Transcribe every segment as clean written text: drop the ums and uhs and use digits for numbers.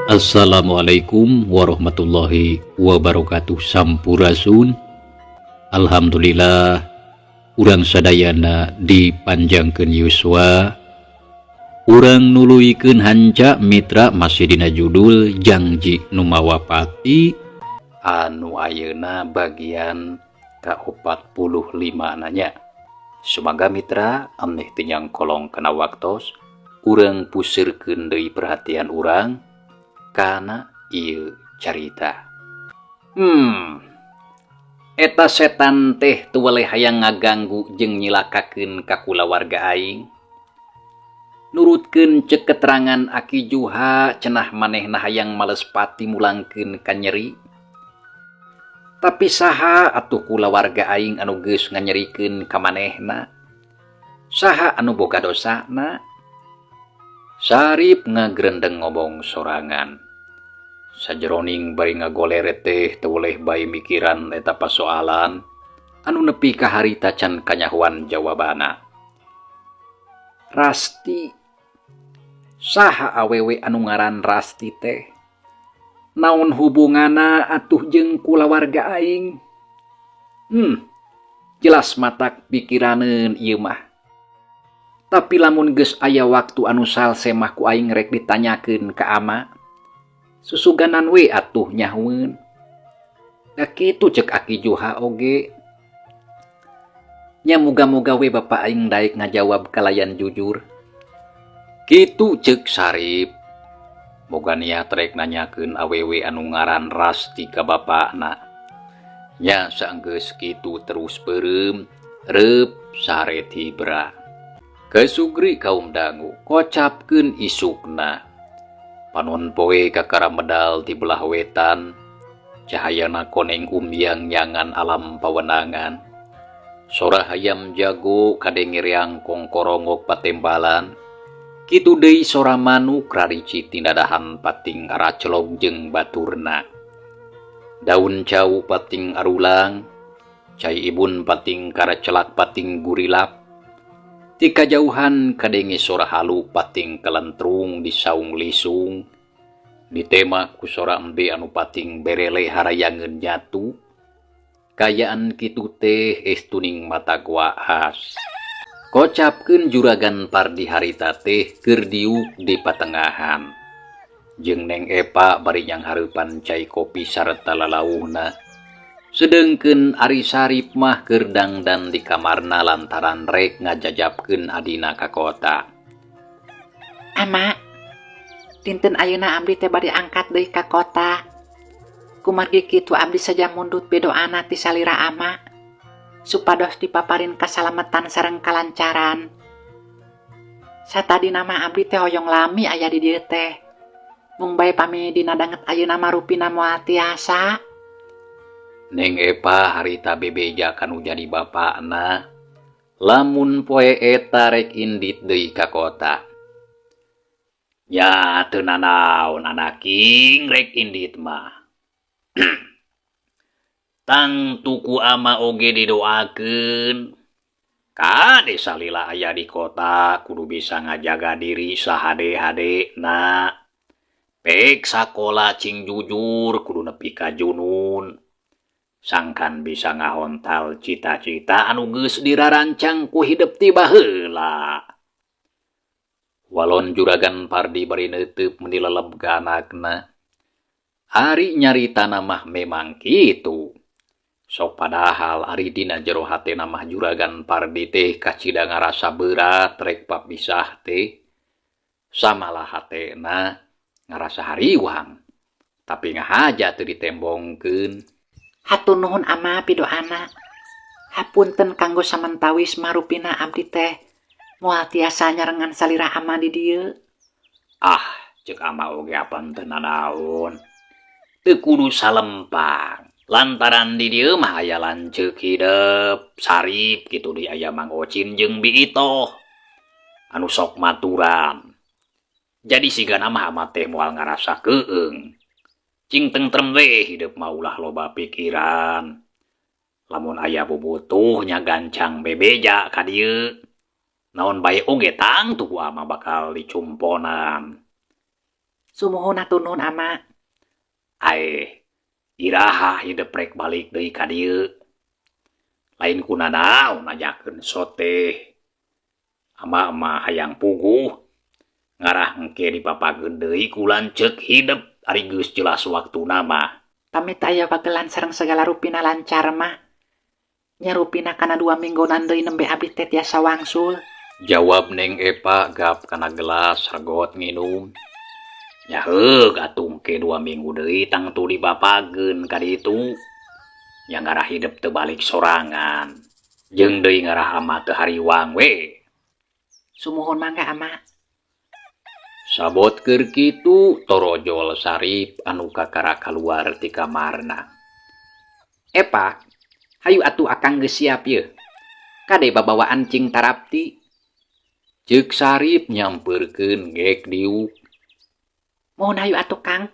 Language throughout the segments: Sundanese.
Assalamualaikum warahmatullahi wabarakatuh. Sampurasun. Alhamdulillah urang sadayana dipanjangkeun yuswa, urang nuluykeun hanca mitra, masih dina judul Jangji Nu Mawa Pati anu ayeuna bagian ka-45 nanya. Sumangga mitra, ameh teu nyangkolong kana waktos, urang pusirkeun deui perhatian urang kana ieu carita. Eta setan teh teu weleh hayang ngaganggu jeung nyilakakeun ka kulawarga aing. Nurutkeun cek keterangan Aki Juha, cenah manehna hayang males pati mulangkeun ka nyeri. Tapi saha atuh kulawarga aing anu geus nganyerikeun ka manehna? Saha anu boga dosana? Sarip ngagrendeng ngomong sorangan. Sajeroning bari ngagolere teh teu weleh bae mikiran eta pasoalan anu nepi ka harita can kanyahoan jawabana. Rasti, saha awewe anu ngaran Rasti teh? Naon hubunganna atuh jeung kulawarga aing? Jelas matak pikiraneun ieu mah. Tapi lamun geus aya waktu anu salse mah ku aing rek ditanyakeun ka ama. Susuganan we atuh nyahoeun. Da kitu cek Aki Juha oge. Nya muga-muga we bapa aing daek ngajawab kalayan jujur. Kitu cek Sarip. Boga niat rek nanyakeun awewe anu ngaran Rasti ka bapakna. Nya saenggeus kitu terus peureum, reup sare tibra. Kesugri kaum dangu kocapkeun isukna. Panon poe kakara medal ti belah wetan, cahayana koneng umyang nyangan alam pawenangan. Sora hayam jago kadenge reang kongkorongok patembalan. Kitu deui sora manuk rarici tinadahan pating aracelog jeung baturna. Daun cau pating arulang, cai ibun pating karacelak pating gurilap. Ti kajauhan kadenge sora halu pating kalentrung di saung lisung. Ditema ku sora embe anu pating berele harayangeun nyatu. Kayaan kitu teh estuning mata waas. Kocapkeun Juragan Pardi harita teh keur diuk di patengahan. Jeung Neng Epa bari nyanghareupan cai kopi sarta lalauhna. Sedengkeun ari Sarip mah keur dangdan di kamarna lantaran rek ngajajapkeun adina ka kota. Ama, dinten ayeuna abdi teh bade angkat deui ka kota. Kumargi kitu abdi saja mundut bedoana ti salira ama, supados dipaparin kasalametan sareng kalancaran. Satadina mah abdi teh hoyong lami aya di dieu teh. Mung bae pami dina danget ayeuna mah rupina moal tiasa. Neng Epa harita bebeja kanu jadi bapakna lamun poe eta rek indit deui ka kota. Nya teu nanaon anaking rek indit mah. Tangtu ku ama oge didoakeun. Kade salila aya di kota kudu bisa ngajaga diri sahade-hadena. Pek sakola cing jujur kudu nepi ka junun. Sangkan bisa ngahontal cita-cita anu geus dirarancang ku hidep ti baheula. Walon Juragan Pardi bari neuteub meuni leleb ka anakna. Ari nyaritana mah memang kitu. Sok padahal ari dina jero hatena mah Juragan Pardi teh kacida ngarasa berat rek papisah teh. Samalah hatena ngarasa hariwang. Tapi ngahaja teu ditembongkeun. Hatur nuhun ama pidoana. Hapunten kanggo samentawis marupina abdi teh moal tiasa nyarengan salira ama di dieu. Ah, cek ama oge apan teu nanaon. Teu kudu salempang. Lantaran di dieu mah aya lanceuk hidep, Sarip kitu deui aya Mang Ocin jeung Bi Itoh anu sok maturan. Jadi sigana mah ama teh moal ngarasa keung. Cing tentrem we hidep mah, ulah loba pikiran. Lamun aya bubutuh nya gancang bebeja ka dieu. Naon bae oge tangtu ku ama bakal dicumponan. Sumuhun hatur nuhun, Ama. Aeh, iraha hidep rek balik deui ka dieu? Lain ku nanaon nanyakeun sote. Ama mah hayang puguh ngarah engke dipapageun deui ku lanceuk hidep ari geus jelas waktuna mah. Pami teu aya wagelan sareng sagala rupina lancar mah. Nya rupina kana 2 minggunan deui nembe abdi teh tiasa wangsul. Jawab Neng Epa gap kana gelas regot nginum. Nya heug atuh, engke 2 minggu deui tangtu dipapageun ka ditu. Nya ngarah hidep teu balik sorangan. Jeung deui ngarah ama teu hariwang we. Sumuhun, mangga, Ama. Sabot keur kitu torojol Sarip anu kakara kaluar ti kamarna. Epa, hayu atuh, Akang geus siap yeuh. Kade babawaan cing tarapti. Ceuk Sarip nyampeurkeun gek diuk. Mohon, hayu atuh, Kang.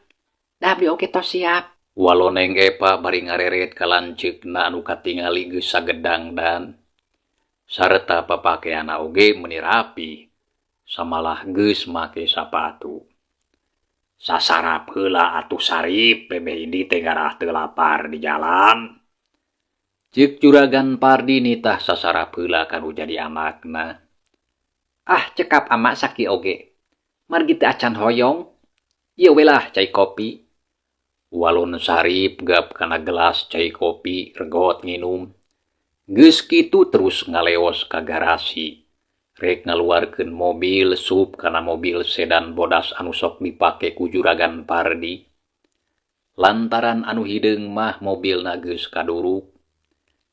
Da abdi oge tos siap. Walo Neng Epa bari ngareret ka lanceukna anu katingali geus sagedangdan. Sareta papakeanna oge meuni rapi, samalah geus make sapatu. Sasarap heula atuh, Sarip, memeh indit teh ngarah teu lapar di jalan. Ceuk Juragan Pardi nitah sasarap heula ka nu jadi anakna. Ah, cekap, Ama, sakieu oge. Margi teu acan hoyong. Ieu we lah cai kopi. Walon Sarip gap kana gelas cai kopi regot nginum. Geus kitu terus ngaleos ka garasi. Rek ngaluarkeun mobil sup kana mobil sedan bodas anu sok dipake ku Juragan Pardi. Lantaran anu hideung mah mobilna geus kaduruk.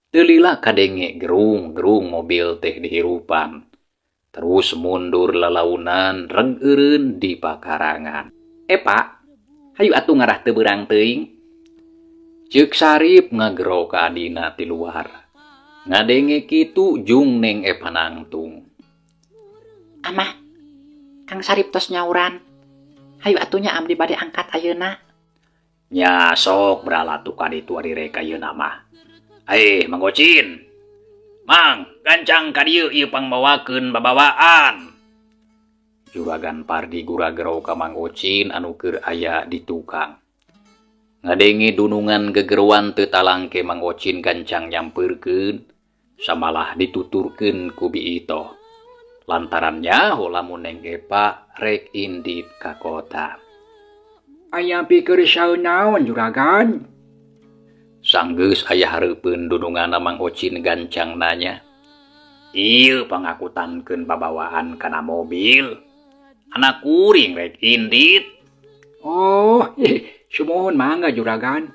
Teu lila kadenge gerung-gerung mobil teh dihirupan. Terus mundur lalaunan reg eureun di pakarangan. Epa, hayu atuh ngarah teu beurang teuing. Ceuk Sarip ngagero ka adina ti luar. Ngadenge kitu jung Neng Epa nangtung. Ama, Kang Sarip tos nyauran. Hayu atuh nya, abdi bade angkat ayeuna. Nya sok beralat tuh ka ditu ari rek ayeuna mah. Eh, Mang Ocin. Mang, gancang ka dieu ieu pangmawakeun babawaan. Juragan Pardi guragero ka Mang Ocin anu keur aya di tukang. Ngadenge dunungan gegeroan teu talangke Mang Ocin gancang nyampeurkeun samalah dituturkeun ku Bi Itoh. Lantaran nyaho lamun Neng Epa rek indit ka kota. Aya pikeursaeun naon, Juragan? Sanggeus aya hareupeun dununganna Mang Ocin gancang nanya. Ieu pangakutankeun babawaan kana mobil. Anak kuring rek indit. Oh, sumuhun, mangga, Juragan.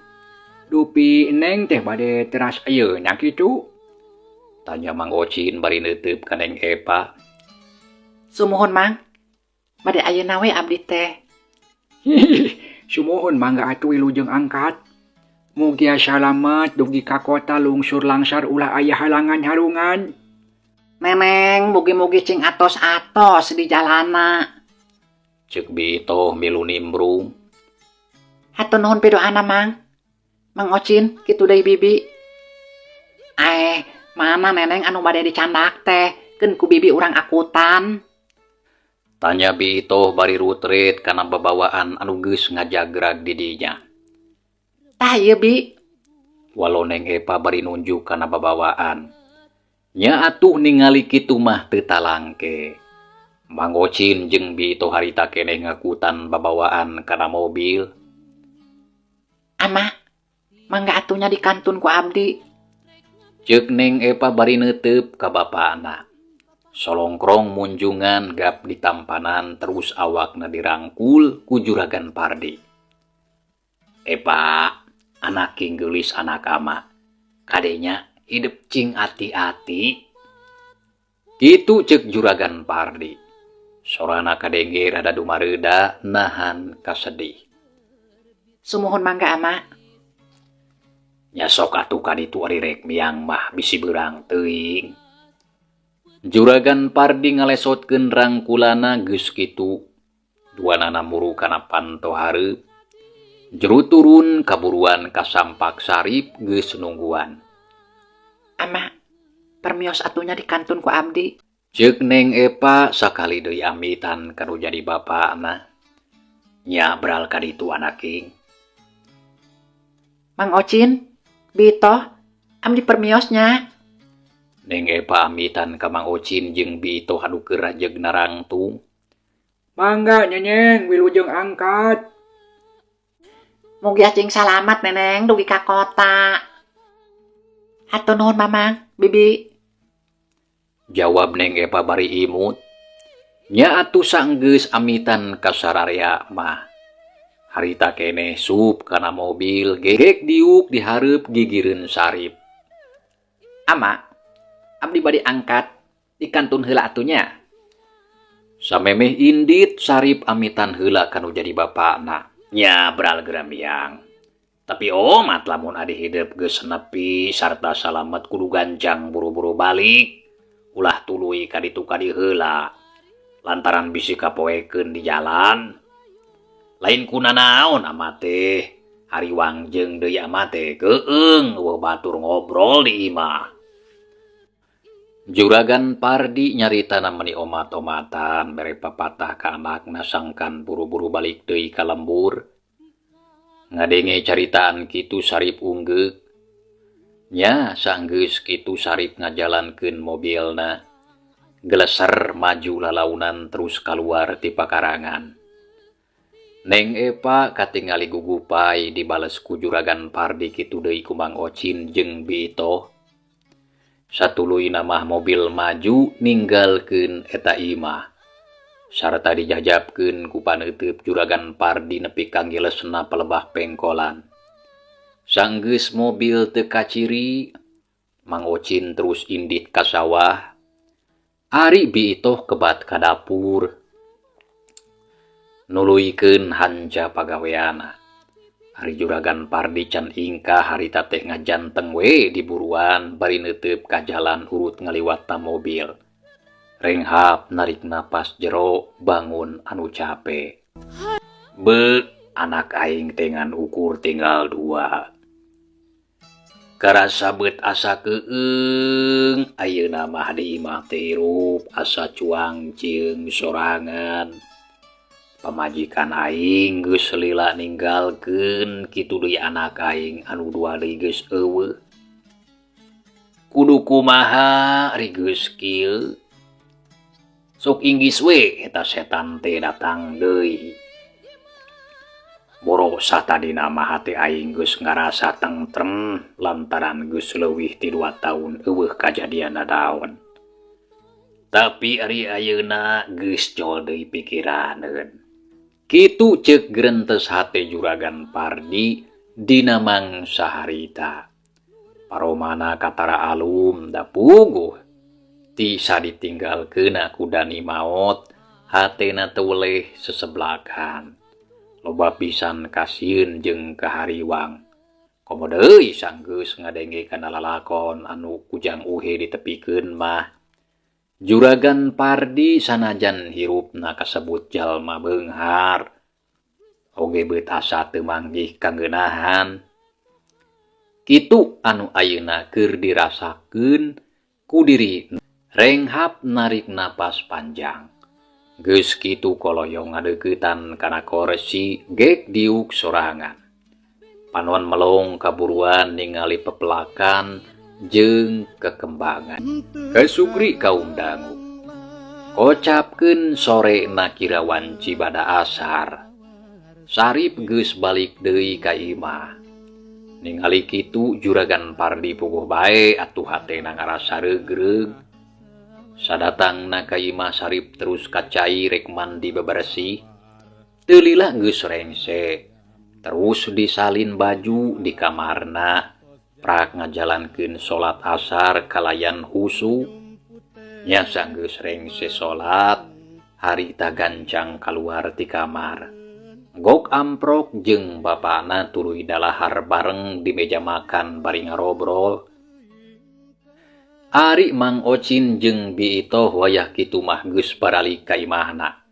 Dupi Neng teh bade teras ayeuna kitu? Tanya Mang Ocin bari neuteup ka Neng Epa. Sumuhun, Mang. Bade ayeuna we abdi teh. Sumuhun, mangga atuh, wilujeng angkat. Mugia salamet dugi ka kota, lungsur langsar, ulah aya halangan harungan. Neneng, mugi-mugi cing atos-atos di jalana. Ceuk Bi Itoh milu nimbrung. Hatur nuhun pidoana, Mang. Mang Ocin, kitu deui Bibi. Eh, mana Neneng anu bade dicandak teh? Keun ku Bibi urang akutan. Tanya Bi Itoh bari rutret kana babawaan anu geus ngajagrag di dinya. Tah ieu, Bi. Walo Neng Epa bari nunjuk kana babawaan. Nya atuh ningali kitu mah teu talangke. Mang Ocin jeung Bi Itoh harita keneh ngakutan babawaan kana mobil. Ama, mangga atuh nya dikantun ku abdi. Ceuk Neng Epa bari neuteup ka bapana. Solongkrong munjungan gap ditampanan terus awakna dirangkul ku Juragan Pardi. Epa, anak king geulis anak ama. Kadenya hidep cing ati-ati. Kitu ceuk Juragan Pardi. Sorana kadenge rada dumareuda nahan kasedih. Sumuhun, mangga, Ama. Nya sok atuh ka ditu ari rek miang mah bisi beurang teuing. Juragan Pardi ngalesotkeun rangkulana, geus kitu duanana muru kana panto hareup. Jero turun kaburuan kasampak Sarip geus nungguan. Ama, permios atuh nya, dikantun ku abdi. Ceuk Neng Epa sakali deui amitan ka nu jadi bapana. Nya bral ka ditu anak king. Mang Ocin, Bi Itoh, abdi permios nya. Neng Epa amitan ka Mang Ocin jeung Bi Itoh anu keur rajeg narangtung. Mangga Neneng wilujeng angkat. Mugi acing salamat Neneng dugi ka kota. Hatur nuhun Mamang, Bibi. Jawab Neng Epa bari imut. Nya atuh sanggeus amitan ka sararea mah. Harita keneh sup kana mobil gek diuk di hareup gigireun Sarip. Ama, abdi bade angkat di kantun heula atuh nya. Samemeh indit Sarip amitan heula ka nu jadi bapana. Nya bral geura miang. Tapi omat lamun adi hidep geus nepi sarta salamet kudu gancang buru-buru balik. Ulah tuluy ka ditu ka dieu heula. Lantaran bisi kapoekeun di jalan. Lain ku nanaon ama teh, hariwang jeung deui ama teh keueung eueuh batur ngobrol di imah. Juragan Pardi nyaritana meni omat-omatan mere papatah ka anakna sangkan buru-buru balik deui ka lembur. Ngadenge caritaan kitu Sarip unggeuk. Nya sanggeus kitu Sarip ngajalankeun mobilna. Geleser maju lalaunan terus kaluar ti pakarangan. Neng Epa katingali gugupay dibales ku Juragan Pardi kitu deui ku Mang Ocin jeung Bi Itoh. Satuluyna mah mobil maju ninggalkeun eta imah. Sarta dijajabkeun ku paneuteub Juragan Pardi nepi ka ngilesna palebah pengkolan. Sanggeus mobil teu kaciri, Mang Ocin terus indit ka sawah. Ari Bi Itoh kebat ka dapur. Nuluykeun hanca pagaweanna. Ari Juragan Pardi can ingkah harita teh ngajanteng we di buruan bari neuteub ka jalan urut ngaliwatna mobil. Renghap narik napas jero bangun anu cape. Be, anak aing teh ngan ukur tinggal dua. Karasa beut asa keueung, ayeuna mah di imah teh hirup asa cuang cieung sorangan. Pamajikan aing geus lila ninggalkeun kitu deui anak aing anu dua deui geus eueuh. Kudu kumaha ari geus kieu? Sok inggis we eta setan teh datang deui. Boro satadina mah hate aing geus ngarasa tentrem lantaran geus leuwih ti 2 taun eueuh kajadian nadaon. Tapi ari ayeuna geus jol deui pikiraneun. Kitu ceuk gerentes hate Juragan Pardi dina mangsa harita. Paromana katara alum da puguh ti saditinggalkeunna ku Dani maot hatena teu weleh seseblakan. Loba pisan kasieun jeung kahariwang. Komo deui sanggeus ngadenge kana lalakon anu kujang uhe ditepikeun mah. Juragan Pardi sanajan hirupna kasebut jalma beunghar. Oge beut asa teu manggih kangeunahan. Kitu anu ayeuna keur dirasakeun ku diri. Renghap narik napas panjang. Geus kitu koloyong ngadeuketan kana korsi gek diuk sorangan. Panon melong kaburuan ningali pepelakan jeung kekembangan. Kesukri kaum dangu. Kocapkeun sore na kira wanci bada asar. Sarip geus balik deui ka imah. Ningali kitu Juragan Pardi puguh bae atuh hatena ngarasa reugreug. Sadatangna ka imah Sarip terus ka cai rek mandi bebersih. Teu lila geus rengse. Terus disalin baju di kamarna. Prak ngajalankeun salat asar kalayan husu. Nya sanggeus rengse salat, harita gancang kaluar ti kamar. Gok amprok jeung bapana tuluy dalahar bareng di meja makan bari ngarobrol. Ari Mang Ocin jeung Bi Itoh wayah kitu mah geus baralik ka imahna.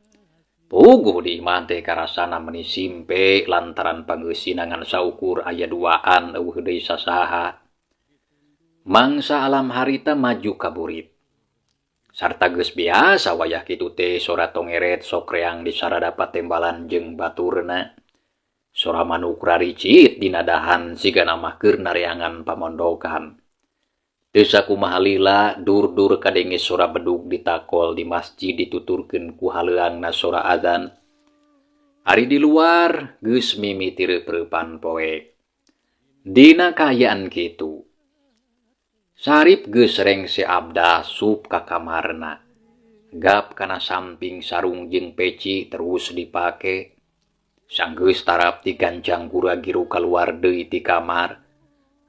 Puguh di imah teh karasana meni simpe lantaran pangeusina ngan saukur aya duaan eueuh deui sasaha. Mangsa alam harita maju ka burit. Sarta geus biasa wayah kitu teh sora tongeret sok reang di sarada patembalan jeung baturna. Sora manuk raricit dina dahan sigana mah keur nareangan pamondokan. Teu sakumaha lila dur-dur kadenge sora bedug ditakol di masjid dituturkeun ku haleuangna sora adzan. Ari di luar geus mimiti reup-reupan poek. Dina kaayaan kitu, Sarip geus rengse abda sup ka kamarna. Gap kana samping sarung jeung peci terus dipake. Sanggeus tarap diganjang gura-giru kaluar deui ti kamar.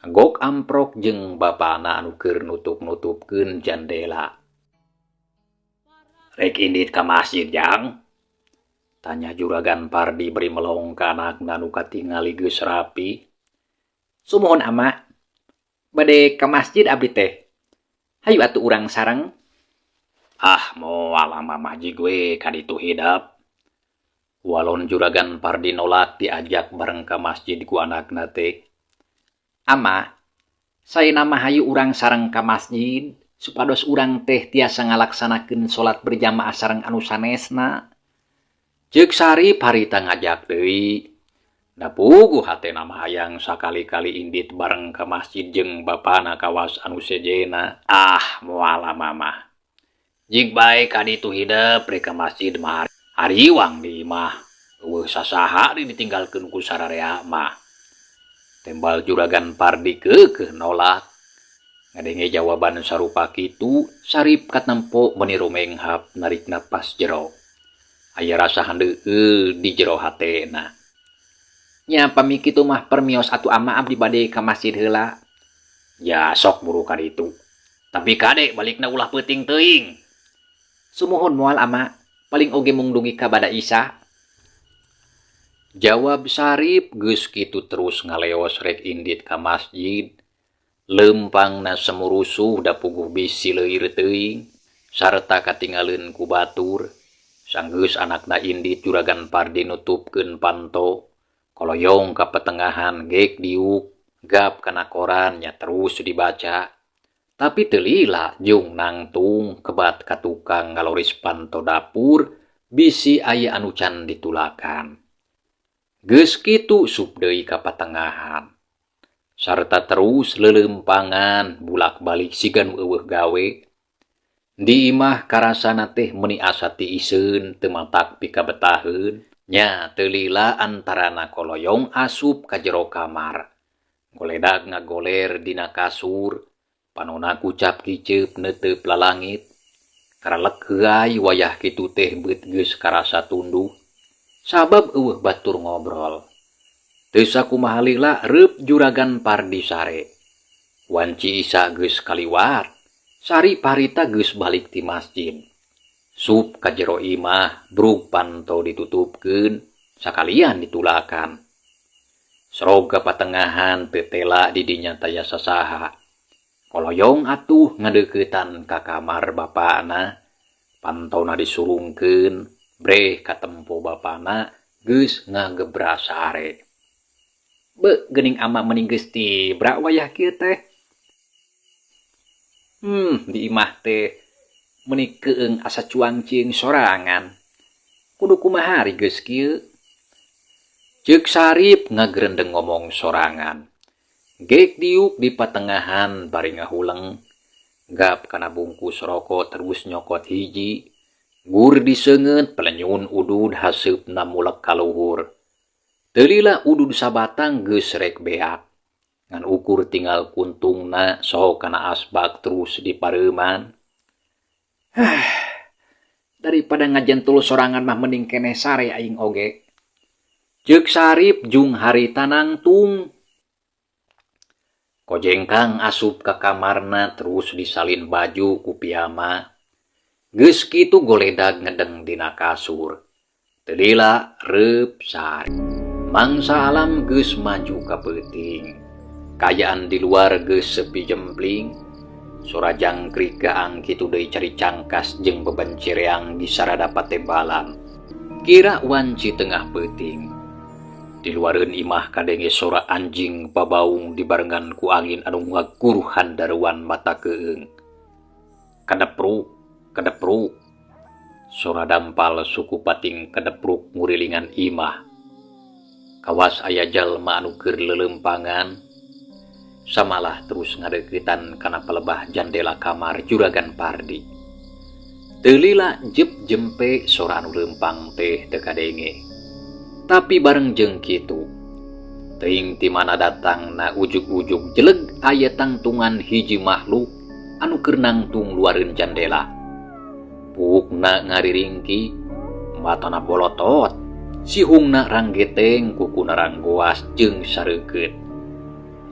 Gok amprok jeung bapana anu keur nutup-nutupkeun jandela. Rek indit ka masjid, Jang? Tanya Juragan Pardi bari melong ka anakna nu katingali geus rapi. Sumuhun ama, bade ka masjid abdi teh. Hayu atuh urang sareng. Ah, moal ama mah jig we ka ditu hidep. Walon Juragan Pardi nolak diajak bareng ka masjid ku anakna teh. Ama, saena mah hayu urang sareng ka masjid supados urang teh tiasa ngalaksanakeun salat berjamaah sareng anu sanesna. Ceuk Sarip harita ngajak deui. Da puguh hatena mah hayang sakali-kali indit bareng ka masjid jeung bapana kawas anu sejenna. Ah, moal ama mah. Jig bae ka ditu hidep rek ka masjid mah hariwang di imah. Eueuh sasaha ditinggalkeun ku sararea mah. Tembal Juragan Pardi keukeuh nolak. Ngadenge jawaban sarupa kitu, Sarip katempo meuni rumenghap narik napas jero. Aya rasa handeueul di jero hatena. Nya pami kitu mah permios atuh ama abdi bade ka masjid heula. Ya sok buru ka ditu. Tapi kade balikna ulah peuting teuing. Sumuhun moal ama, paling oge mung dugi ka bada Isya. Jawab Sarip geus kitu terus ngaleos rek indit ka masjid. Leumpangna semurusuh da puguh bisi leuir teuing sarta katingaleun ku batur. Sanggeus anakna indit Juragan Pardi nutupkeun panto. Koloyong ka petengahan gek diuk, gap kana koran nya terus dibaca. Tapi teu lila jung nangtung kebat ka tukang ngaloris panto dapur bisi aya anu can ditulakan. Geus kitu sup deui ka patengahan. Sarta terus leuleumpangan bulak-balik siga nu eueuh gawe. Di imah karasana teh meuni asa tiiseun teu matak pikabetaheun. Nya teu lila antarana koloyong asup ka jero kamar. Goledag ngagoler dina kasur, panona kucap kiceup neuteup lalangit. Karalek heuay wayah kitu teh beut geus karasa tunduh. Sabab eueuh batur ngobrol. Teu sakumaha lila reup Juragan Pardi sare. Wanci Isya geus kaliwat, Sarip harita geus balik ti masjid. Sup ka jero imah, brug panto ditutupkeun, sakalian ditulakan. Serog ka patengahan teu tela di dinya taya sasaha. Koloyong atuh ngadeuketan ka kamar bapana, pantona disurungkeun, breh katempo bapana geus ngagebra sare. Beuh, geuning ama mending geus tibra wayah kieu teh. Di imah teh meuni keung asa cuang cieung sorangan. Kudu kumaha ari geus kieu? Ceuk Sarip ngagerendeng ngomong sorangan. Gek diuk di patengahan bari ngahuleng. Gap kana bungkus rokok terus nyokot hiji. Gur diseungeut pelenyun udud haseupna mulek ka luhur. Teu lila udud sabatang geus rek beak. Ngan ukur tinggal kuntungna soho kana asbak terus dipareuman. Daripada ngajentul sorangan mah mending keneh sare aing oge. Ceuk Sarip jung harita nangtung. Kojengkang asup ka kamarna terus disalin baju ku piyama. Geus kitu goledag ngedeng dina kasur. Teu lila reup sare. Mangsa alam geus maju ka peuting. Kaayaan di luar geus sepi jempling. Sora jangkrik gaang kitu deui cari cangkas jeung bebencireang di sarada patembalan. Kira wanci tengah peuting. Di luareun imah kadenge sora anjing babaung dibarengan ku angin anu ngaguruh handaruan mata keung. Kadepruk. Kedepruk. Sora dampal suku pating kedepruk ngurilingan imah. Kawas aya jalma anu keur leuleumpangan. Samalah terus ngadeuketan kana pelebah jandela kamar Juragan Pardi. Teu lila jep jempe sora anu leumpang teh teu kadenge. Tapi bareng jeung kitu, teuing ti mana datangna ujug-ujug jeleg aya tangtungan hiji makhluk anu keur nangtung luareun jandela. Puukna ngariringki, matana bolotot, sihungna ranggeteng, kukuna ranggoas jeung sareukeut.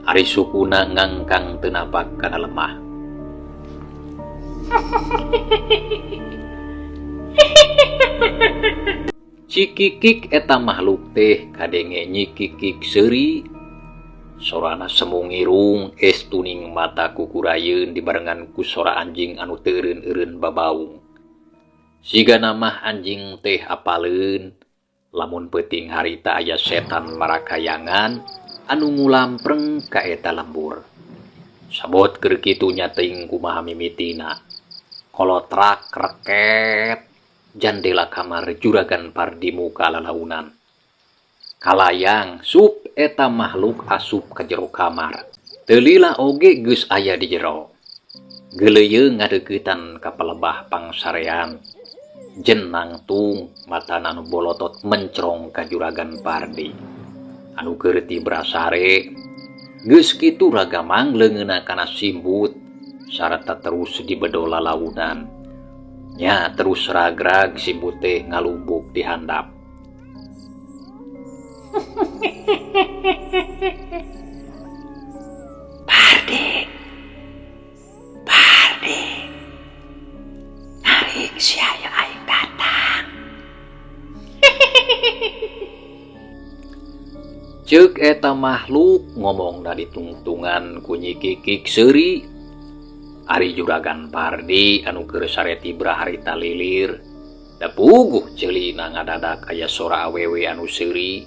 Ari sukuna ngangkang teu napak kana lemah. Cikikik eta makhluk teh kadenge nyikikik seuri. Sorana semu ngirung, es tuning mata kukurayeun dibarengan ku sora anjing anu teu eureun-eureun babaung. Sigana mah anjing teh apaleun, lamun peuting harita aya setan marakayangan anu ngulampreng ka eta lembur. Sabot keur kitu nya teuing kumaha mimitina. Kolotrak reket jandela kamar Juragan Pardi muka lalaunan. Kalayang sup eta makhluk asup ka jero kamar. Teu lila oge geus aya di jero. Geuleuyeung ngadeuketan ka pelebah pangsarean. Jen nangtung matana anu bolotot mencrong ka Juragan Pardi. Anu keur tibra sare geus kitu ragamang leungeunna kana simbut sarta terus dibedo lalaunan. Nya terus ragrag simbut teh ngalumbuk di handap. Pardi, Pardi, narik sia ya aing datang. Ceuk eta makhluk ngomongna ditungtungan ku nyikikik seuri. Ari Juragan Pardi anu keur sare tibra harita lilir, da puguh ceulina ngadadak aya sora awewe anu seuri.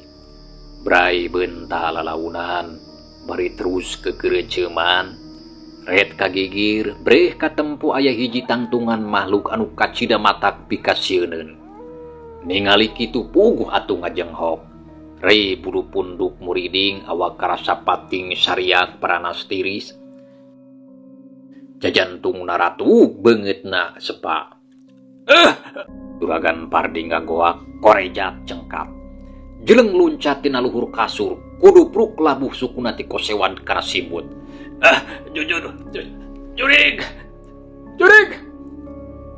Brai beunta lalaunan, bari terus kekeureuceuman. Ret kagigir, breh katempo aya hiji tangtungan makhluk anu kacida matak pikasieuneun. Ningali kitu puguh atuh ngajenghok. Rei bulu punduk muriding, awak karasa pating sariak paranas tiris. Jajantung naratu beungeutna sepa. Juragan Pardi ngagoak korejat cengkat. Jeleng luncat tina luhur kasur, kudupruk labuh sukuna ti kosewan kana simbut. Jujur, jurig, jurig.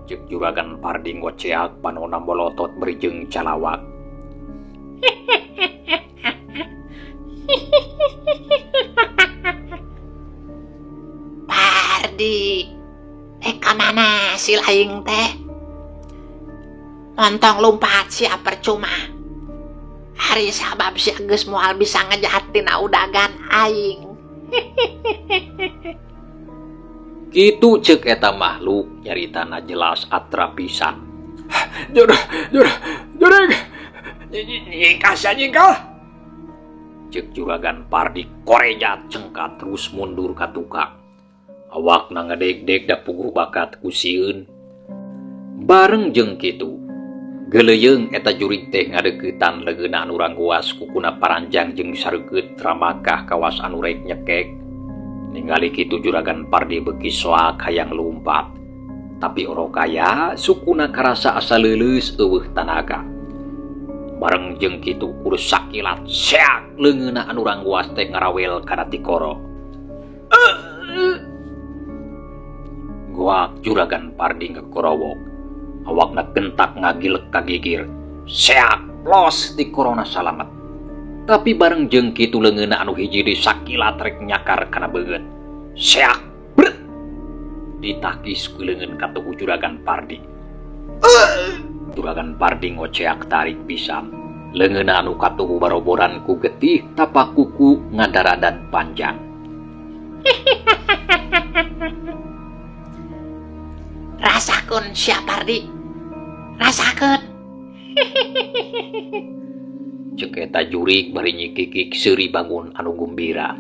Ceuk Juragan Pardi ngoceak panona bolotot beri jeung calawak. Pardi, ka mana si laing teh? Montong lumpat sia percuma. Hari sabab sia geus moal bisa ngejahatin udagan aing. Kitu ceuk eta makhluk nyaritana jelas atra pisan. Jur, jur, jurig. Nyingkah sia nyingkah. Ceuk Juragan Pardi korejat cengkat terus mundur ka tukang. Awakna ngedeg-deg da puguh bakat ku sieun. Bareng jeung kitu, geuleuyeung eta jurig teh ngadeuketan leungeunna anu ranggoas kukuna paranjang jeung sareukeut ramakah kawas anu rek nyekek. Ningali kitu Juragan Pardi beuki soak hayang lumpat. Tapi orokaya sukuna karasa asa leuleus eueuh tanaga. Bareng jeung kitu kudu sakilat seak leungeunna anu ranggoas teh ngarawel kana tikoro. Goak Juragan Pardi ngakorowok. Awakna gentak ngagilek kagigir. Seak los tikorona salamet. Tapi bareng jeung kitu leungeunna anu hiji deui sakilat rek nyakar kana beungeut. Seak bret ditakis ku leungeun katuhu Juragan Pardi. Juragan Pardi ngoceak tarik pisan. Leungeunna anu katuhu baroboran ku getih tapak kuku ngadaradan panjang. Rasakeun sia Pardi. Rasakeun. Ceuk eta jurig bari nyikikik seuri bangun anu gumbira.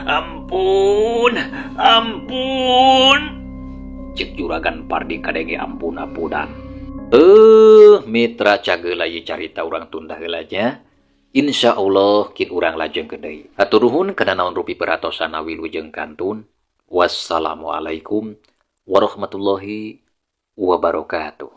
Ampun, ampun. Cek Juragan Pardi kadenge ampun-ampunan. Eh, mitra, cageula ieu carita urang tunda heula nya. Insya Allah kin urang lajengkeun deui. Hatur nuhun kana naon rupi perhatosana, wilujeng kantun. Wassalamualaikum warahmatullahi wabarakatuh.